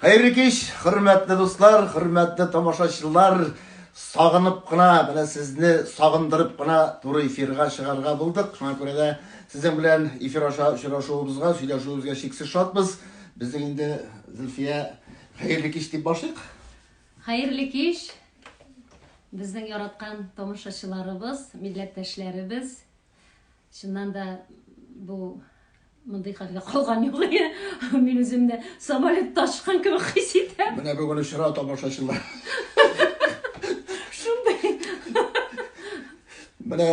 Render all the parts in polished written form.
Хәерле кич, хөрмәтле дуслар, хөрмәтле тамашачылар. Сагынып кына, менә сезне сагындырып кына туры эфирга чыгарга булдык. Шуңа күрә дә сезнең белән эфир аша очрашуыбызга, сөйләшүебезгә чиксез шатбыз. Безнең инде Зөлфия хәерле кич дип башлыйк. Хәерле кич, безнең яраткан тамашачыларыбыз, милләттәшләребез. Чыннан да бу мондый хәлгә калган юк иде. Мин үземне самолетта очкан кебек хис итәм. Менә бүген очра тамашачылар. Шундый. Менә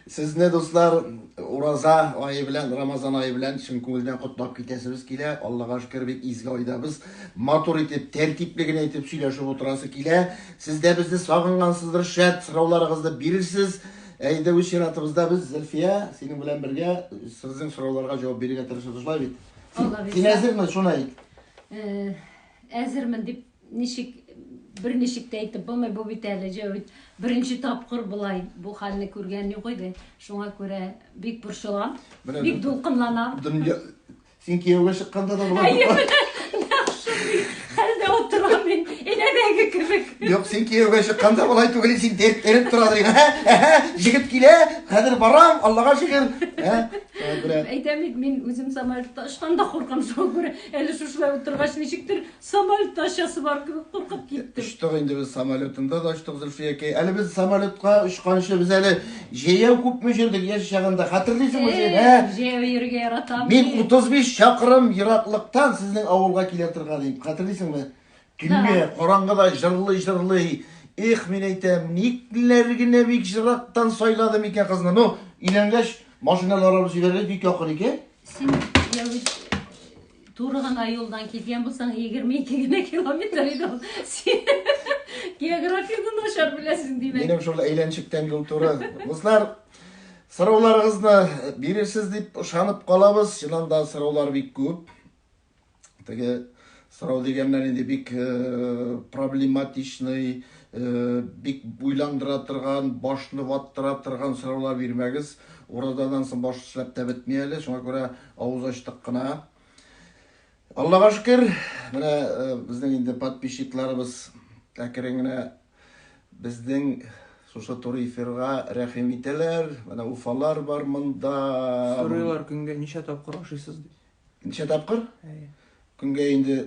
сезне, дуслар, ураза ае белән, Рамазан ае белән чын күңелдән котлап китәсебез килә. Аллага шөкер, бик изге айдабыз. Матур итеп, тәртипле генә итеп сөйләшеп утырасы килә. Сез дә безне сагынгансыздыр, шәт, сорауларыгызны бирерсез. Ә инде үз чиратыбызда без, Зөлфия, синең белән бергә сезнең сорауларга җавап бирергә тырышырбыз, шулай бит? Син әзерме, шуны әйт. Э, әзермен дип ничек берничек тә әйтеп булмый, бу бит әле Җәвит беренче тапкыр болай бу хәлне күргән юк иде. Шуңа күрә бик борчылам, бик дулкынланам. Дөнья Син кияүгә чыкканда да болай. Әйе, нәкъ шундый хәлдә утырам мин, инәдәге кебек. Юк, син кияүгә чыкканда болай түгел, син дерт тора дигән. Әһә, җегет килә, хәзер барам, Аллага шөкер. Ә? Әйтәм бит, мин үзем самолетта очканда куркам, шуңа күрә әле шушылай утыргач ничектер Самолетта очасы бар кебек куркып киттем. Очтык инде без самолетында да очтык, Зөлфиякәй. Әле без самолетка очканчы без әле җәяү күпме йөрдек яшь чагында. Хәтерлисеңме син, ә? Җәяү йөрергә яратам. Мин 35 чакрым ераклыктан сезнең авылга килә торган идем. Хәтерлисеңме? Төнлә, караңгыда җырлый-җырлый. Эх, мин әйтәм, никләр генә бик җырактан сайладым икән кызны. Ну, өйләнгәч, машиналар алып җибәргәч, бик якын икән. Син җәвит Туры гына юлдан килгән булсаң, 22 генә километр иде ул. Син географияне начар беләсең, димәк. Минем шул әйләнчектән юл туры. Дуслар, сорауларыгызны бирерсез дип ышанып калабыз. Чыннан да сораулар бик күп. Теге сорау дигәннән инде бик э, проблематичный, э, бик уйландыра торган, башны ваттыра торган сораулар бирмәгез. Уразадан соң баш эшләп тә бетми әле, шуңа күрә Авыз ачтык кына. Аллага шөкер, менә э, безнең инде подписчикларыбыз әкрен генә безнең шушы туры эфирга рәхим итәләр. Менә Уфалар бар монда. Сорыйлар, көнгә ничә тапкыр ашыйсыз дип. Ничә тапкыр? Әйе. Көнгә инде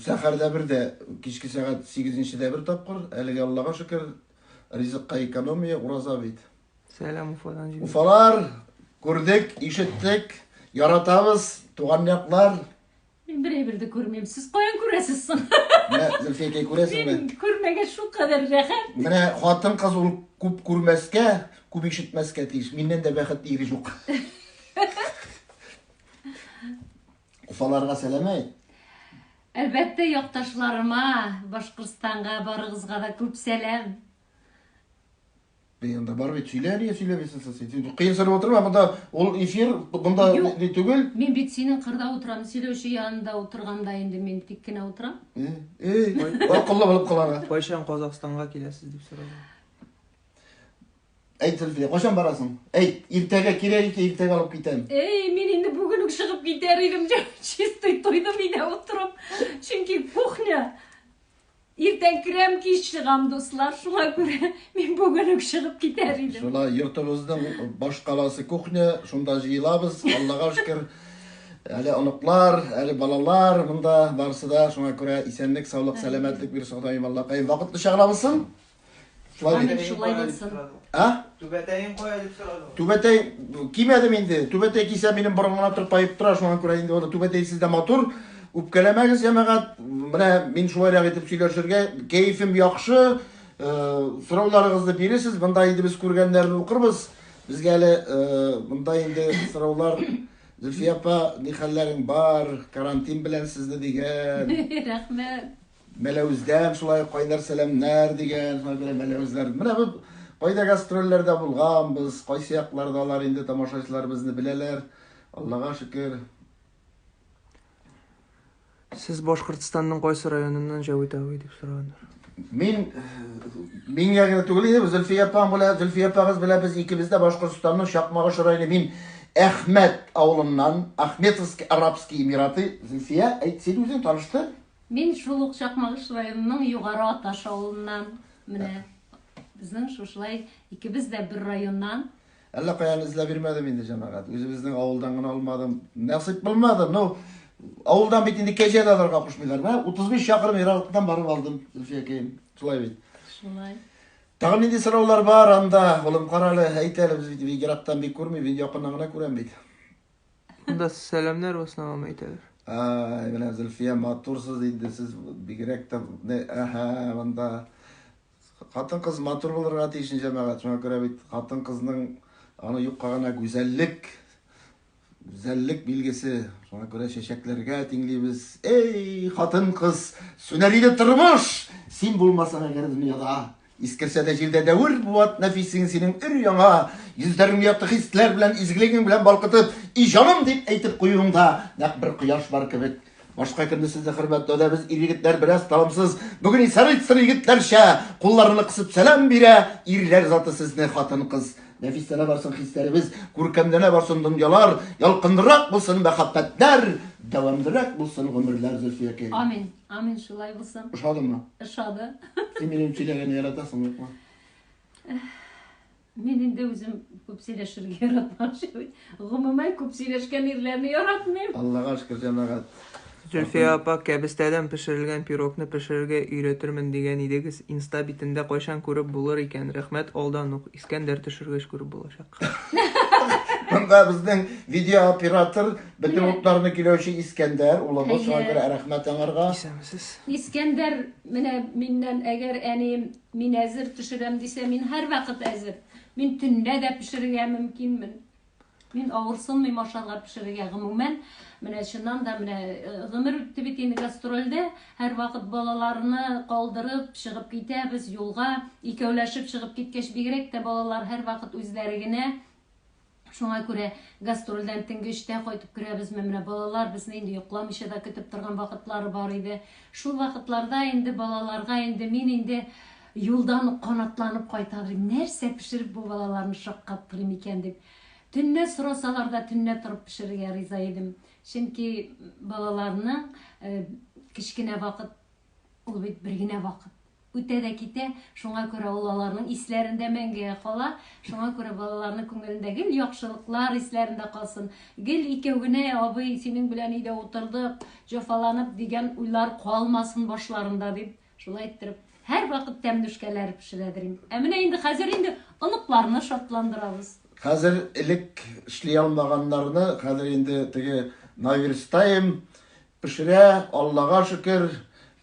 сәхәрдә бер дә, кичке сәгать 8-нчедә бер тапкыр. Әлегә Аллага шөкер, ризыкка экономия, ураза бит. Сәлам Уфадан җибәр. Уфалар, күрдек, ишеттек, яратабыз, туган яклар. Мин бер әйбер дә күрмим. Сез каян күрәсез соң? Менә Зөлфиякәй күрәсеңме? Мин күрмәгәч шулкадәр рәхәт. Менә хатын-кыз ул күп күрмәскә, күп ишетмәскә тиеш. Миннән дә бәхетле ире юк. Уфаларга сәлам әйт. Әлбәттә, якташларыма, Башкортстанга барыгызга да күп сәлам. Янда бар бит, сөйлә, нигә сөйләмисең син? Син кыенсынып утырма, монда ул эфир, монда Юк. ни түгел. Мин бит синең кырда утырам, сөйләүче янында утырганда инде мин тик кенә утырам. Э, э, акыллы булып каларга. Кайчан Казахстанга киләсез дип сорады. Әйт, Зөлфия, кайчан барасың? Әйт, иртәгә кирәк икән, иртәгә алып китәм. Эй, мин инде бүген үк чыгып китәр идем, чистый туйдым өйдә утырып. Чөнки кухня Иртән керәм, кич чыгам, дуслар. Шуңа күрә мин бүген үк чыгып китәр идем. Шулай, йортыбызның баш каласы кухня, шунда җыелабыз, Аллага шөкер. Әле оныклар, әле балалар монда барысы да. Шуңа күрә исәнлек, саулык, сәламәтлек бирсен Ходаем Аллакаем. Вакытлыча гына булсын. Шулай бит. Амин, шулай булсын. А? Түбәтәең кая дип сорады. Түбәтәй кимәдем инде. Түбәтәй кисә минем борын гына тырпаеп тора, шуңа күрә инде аны түбәтәйсез дә матур. Үпкәләмәгез, җәмәгать. Менә мин шулайрак итеп сөйләшергә кәефем яхшы. Э, сорауларыгызны бирерсез. Монда инде без күргәннәрне укырбыз. Безгә әле э, монда инде сораулар Зөлфия апа, ни хәлләрең бар? Карантин белән сезне дигән. Рәхмәт. Мәләвездән шулай ук кайнар сәламнәр дигән, шулай күрә Мәләвезләр. Менә бу кайда гастрольләрдә булганбыз, кайсы якларда алар инде тамашачылар безне беләләр. Аллага шөкер. Сез Башкортстанның кайсы районыннан Җәвит абый дип сораганнар. Мин миңа генә түгел инде, Зөлфия апаң белән, Зөлфия апагыз белән без икебез дә Башкортстанның Чакмагыш районы. Мин Әхмәт авылыннан, Ахметовский Арабский Эмираты. Зөлфия, әйт, син үзең таныштыр. Мин шул ук Чакмагыш районының Югары Аташ авылыннан. Менә безнең шушылай икебез дә бер районнан. Әллә каян эзләп йөрмәдем инде, җәмәгать. Үзебезнең авылдан гына алмадым. Насыйп булмады. Ну, авылдан бит инде кәҗә дә алырга кушмыйлар. Менә 35 чакрым ераклыктан барып алдым, Зөлфиякәем. Шулай бит. Шулай. Тагын нинди сораулар бар анда? Улым, карале, әйт әле, без бит ерактан бик күрмибез, мин якыннан гына күрәм бит. Монда сәламнәр в основном әйтәләр. Ай, менә Зөлфия матурсыз инде сез бигрәк тә әһә, монда хатын-кыз матур булырга тиеш җәмәгать. Шуңа күрә бит хатын-кызның аны юкка гына гүзәллек гүзәллек билгесе. Шуңа күрә чәчәкләргә тиңлибез. Эй, хатын-кыз, сүнәр иде тормыш, син булмасаң әгәр дөньяда. Искерсә дә җирдә дәвер буат нәфисең синең өр-яңа, йөзләрең якты хисләр белән, изгелегең белән балкытып, и җаным дип әйтеп куюыңда нәкъ бер кояш бар кебек. Башка көнне сезне хөрмәтләүдә без ир-егетләр бераз талымсыз. Бүген исә рыцарь егетләрчә кулларны кысып сәлам бирә, ирләр заты сезне хатын-кыз. Нәфисләнә барсын хисләребез, күркәмләнә барсын дөньялар, ялкынрак булсын мәхәббәтләр, дәвамлырак булсын гомерләр, Зөлфиякәй. Амин. Амин, шулай булсын. Ошадымы? Ошады. Син минем сөйләгәнне яратасың, юкмы? Мин инде үзем күп сөйләшергә яратмам. Гомумән күп сөйләшкән ирләрне яратмыйм. Аллага шөкер, җәмәгать. Зөлфия апа, кәбестәдән пешерелгән пирогны пешерергә өйрәтермен дигән идегез, инста битендә кайчан күреп булыр икән? Рәхмәт алдан ук. Искәндәр төшергәч күреп булачак. Монда безнең видеооператор, бөтен утларны көйләүче Искәндәр, улыбыз, шуңа күрә рәхмәт аңарга. Исәнмесез. Искәндәр, менә миннән әгәр әнием мин әзер төшерәм дисә, мин һәрвакыт әзер. Мин төнлә дә пешерергә мөмкинмен. Мин авырсынмыйм ашарга пешерергә. Гомумән, менә чыннан да менә гомер үтте бит инде гастрольдә. Һәрвакыт балаларны калдырып чыгып китәбез юлга. Икәүләшеп чыгып киткәч, бигрәк тә балалар һәрвакыт үзләре генә. Шуңа күрә гастрольдән төнге өчтә кайтып керәбезме, менә балалар безне инде йокламыйча да көтеп торган вакытлары бар иде. Шул вакытларда инде балаларга инде мин инде юлдан ук канатланып кайтам. Нәрсә пешереп бу балаларны шаккаттырыйм икән дип. Төнлә сорасалар да төнлә торып пешерергә риза идем. Чөнки балаларның кечкенә вакыт ул бит бер генә вакыт. Үтә дә китә, шуңа күрә ул аларның исләрендә мәңгегә кала. Шуңа күрә балаларның күңелендә гел яхшылыклар исләрендә калсын. Гел икәү генә, абый, синең белән өйдә утырдык, җәфаланып дигән уйлар калмасын башларында дип, шулай иттереп, һәрвакыт тәмнүшкәләр пешерәдер инде. Ә менә инде хәзер инде оныкларны шатландырабыз. Хәзер элек эшли алмаганнарны хәзер инде теге наверстаем пешерә, Аллага шөкер.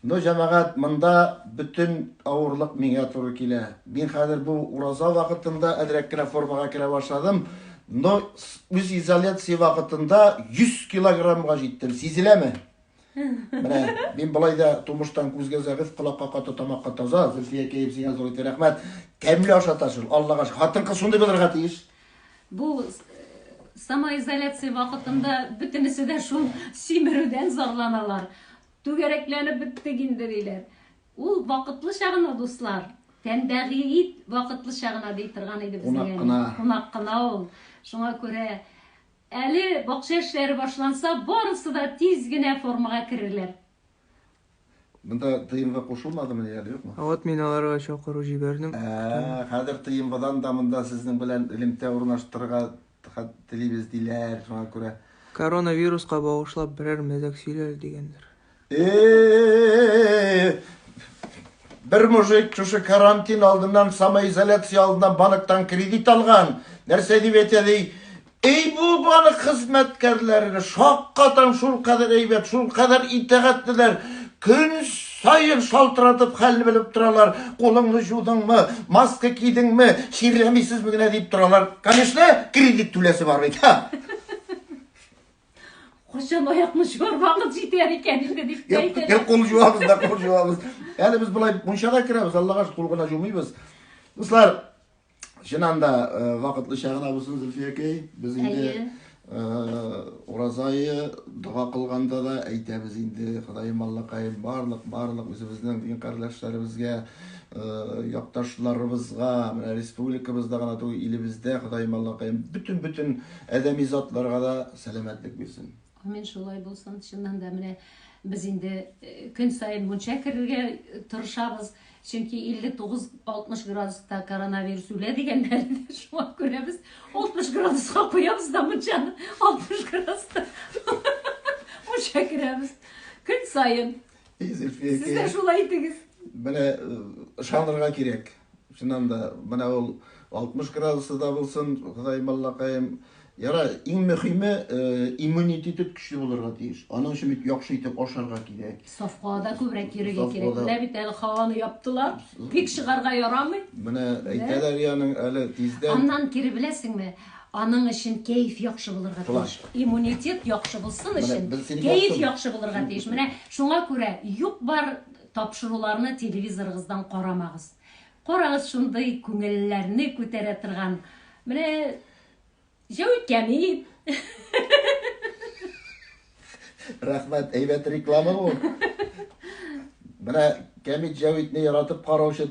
Но, җәмәгать, монда бөтен авырлык миңа туры килә. Мин хәзер бу ураза вакытында әзрәк кенә формага керә башладым. Но үз изоляция вакытында 100 килограммга җиттем. Сизеләме? Менә мин болай да тумыштан күзгә зәгыйфь, колакка каты, тамакка таза. Зөлфия кәеф сиңа зур итеп рәхмәт. Тәмле ашата шул. Аллага шөкер. Хатын-кыз шундый булырга тиеш. Бу самоизоляция вакытында бөтенесе дә шул симерүдән зарланалар. Түгәрәкләнеп беттек инде диләр. Ул вакытлыча гына, дуслар. Тәндәге ит вакытлыча гына ди торган иде безнең Кунак әни. кына. Кунак кына ул. Шуңа күрә Әле бакча эшләре башланса, барысы да тиз генә формага керерләр. Монда ТМВ кушылмадымыни әле, юкмы? А вот мин аларга чакыру җибәрдем. Ә, хәзер ТМВдан да монда сезнең белән элемтә урнаштырырга телибез диләр, шуңа күрә. Коронавируска багышлап берәр мәзәк сөйлә әле дигәннәр. Э, бер мужик шушы карантин алдыннан, самоизоляция алдыннан банктан кредит алган. Нәрсә дип әйтә ди? Эй, бу банк хезмәткәрләрен шаккатам, шул кадәр әйбәт, шул кадәр итагатьлеләр. Көн саен шалтыратып хәлне белеп торалар. Кулыңны жудыңмы, маска кидеңме, чирләмисезме генә дип торалар. Конечно, кредит түләсе бар бит. Кайчан аякны жуар вакыт җитәр икән инде дип тә әйтәләр. Гел кул жуабыз да, кул жуабыз. Әле без болай мунчада керәбез, Аллага шөкер, кул гына жумыйбыз. Дуслар, чыннан да э, вакытлыча гына булсын Зөлфиякәй. Без инде э, ураза ае дога кылганда да әйтәбез инде, Ходаем Аллакаем, барлык, барлык үзебезнең дин кардәшләребезгә, э, якташларыбызга, менә республикабызда гына түгел, илебездә, Ходаем Аллакаем, бөтен-бөтен Адәми затларга да сәламәтлек бирсен. Амин, шулай булсын. Чыннан да менә Без инде көн саен мунча керергә тырышабыз, чөнки 59-60 градуста коронавирус үлә дигәннәр иде. Шуңа күрә без 60 градуска куябыз да мунчаны, 60 градуста мунча керәбез. Көн саен. Сез дә шулай итегез. Менә ышанырга кирәк. Чыннан да, менә ул 60 градусы да булсын, Ходаем Аллакаем. Яра, иң мөхиме, иммунитет көчле булырга тиеш. Аның өчен бит яхшы итеп ашарга кирәк. Саф һавада күбрәк йөрергә кирәк. Менә бит әле һаваны яптылар. Бик чыгарга ярамый. Менә әйтәләр яның әле тиздән. Аннан кире беләсеңме? Аның өчен кәеф яхшы булырга тиеш. Иммунитет яхшы булсын өчен кәеф яхшы булырга тиеш. Менә шуңа күрә юк-бар тапшыруларны телевизорыгыздан карамагыз. Карагыз шундый күңелләрне күтәрә торган. Менә Җәвит Кәмит. Рәхмәт, әйбәт реклама бу. Менә Кәмит Җәвитне яратып караучы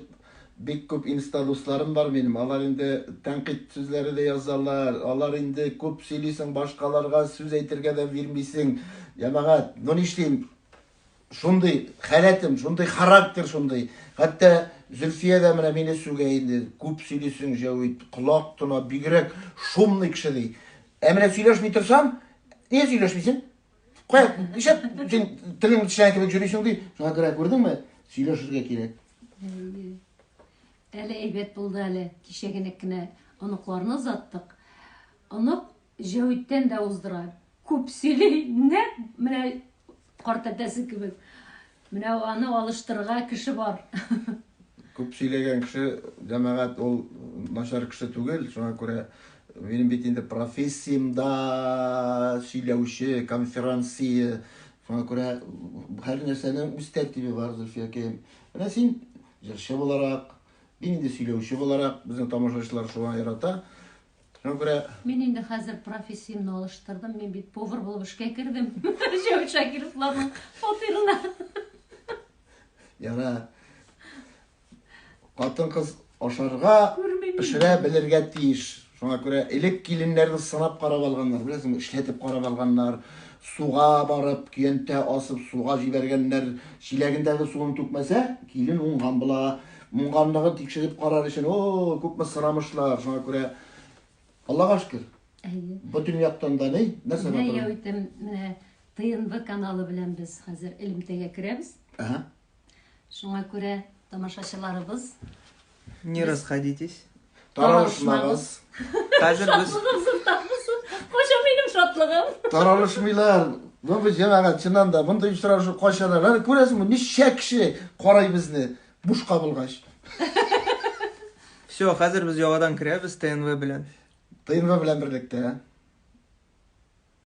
бик күп инста дусларым бар минем. Алар инде тәнкыйть сүзләре дә язалар. Алар инде күп сөйлисең, башкаларга сүз әйтергә дә бирмисең. Җәмәгать, ну нишлим? Шундый халәтем, шундый характер шундый. Хәтта Зөлфия дә менә мине сүгә инде. Күп сөйлисең, Җәвит, колак тона, бигрәк шумный кеше ди. Ә менә сөйләшми торсам, нигә сөйләшмисең? Кая, нишләп син телең тешләгән кебек йөрисең ди. Шуңа күрә күрдеңме, сөйләшергә кирәк. Әле әйбәт булды әле. Кичә генә кенә оныкларны озаттык. Онык Җәвиттән дә уздыра. Күп сөйли, нәкъ менә картәтәсе кебек. Менә аны алыштырырга кеше бар. Күп сөйләгән кеше, җәмәгать, ул начар кеше түгел. Шуңа күрә минем бит инде профессиям да сөйләүче, конферансье. Шуңа күрә һәр нәрсәнең үз тәртибе бар, Зөлфиякәем. Менә син җырчы буларак, мин инде сөйләүче буларак, безнең тамашачылар шуңа ярата. Шуңа күрә Мин инде хәзер профессиямне алыштырдым. Мин бит повар булып эшкә кердем. Җәвит Шакировларның фатирына. Яра. Хатын-кыз ашарга пешерә белергә тиеш. Шуңа күрә элек киленнәрне сынап карап алганнар, беләсеңме, эшләтеп карап алганнар. Суга барып, көянтә асып, суга җибәргәннәр. Чиләгендәге суын түкмәсә, килен уңган була. Уңганлыгын тикшереп карар өчен, о, күпме сырамышлар. Шуңа күрә Аллага шөкер. Әйе. Бөтен яктан да ни, нәрсә Менә я үтем, менә ТНВ каналы белән без хәзер элемтәгә керәбез. Ага. Шуңа күрә тамашачыларыбыз Не расходитесь. Таралышмагыз. Хәзер без Шатлыгым зур булсын. Кайчан минем шатлыгым? Таралышмыйлар. Бу без җәмәгать, чыннан да мондый очрашу кайчан әле күрәсеңме, ничә кеше карый безне бушка булгач. Все, хәзер без яңадан керәбез ТНВ белән. ТНВ белән берлектә.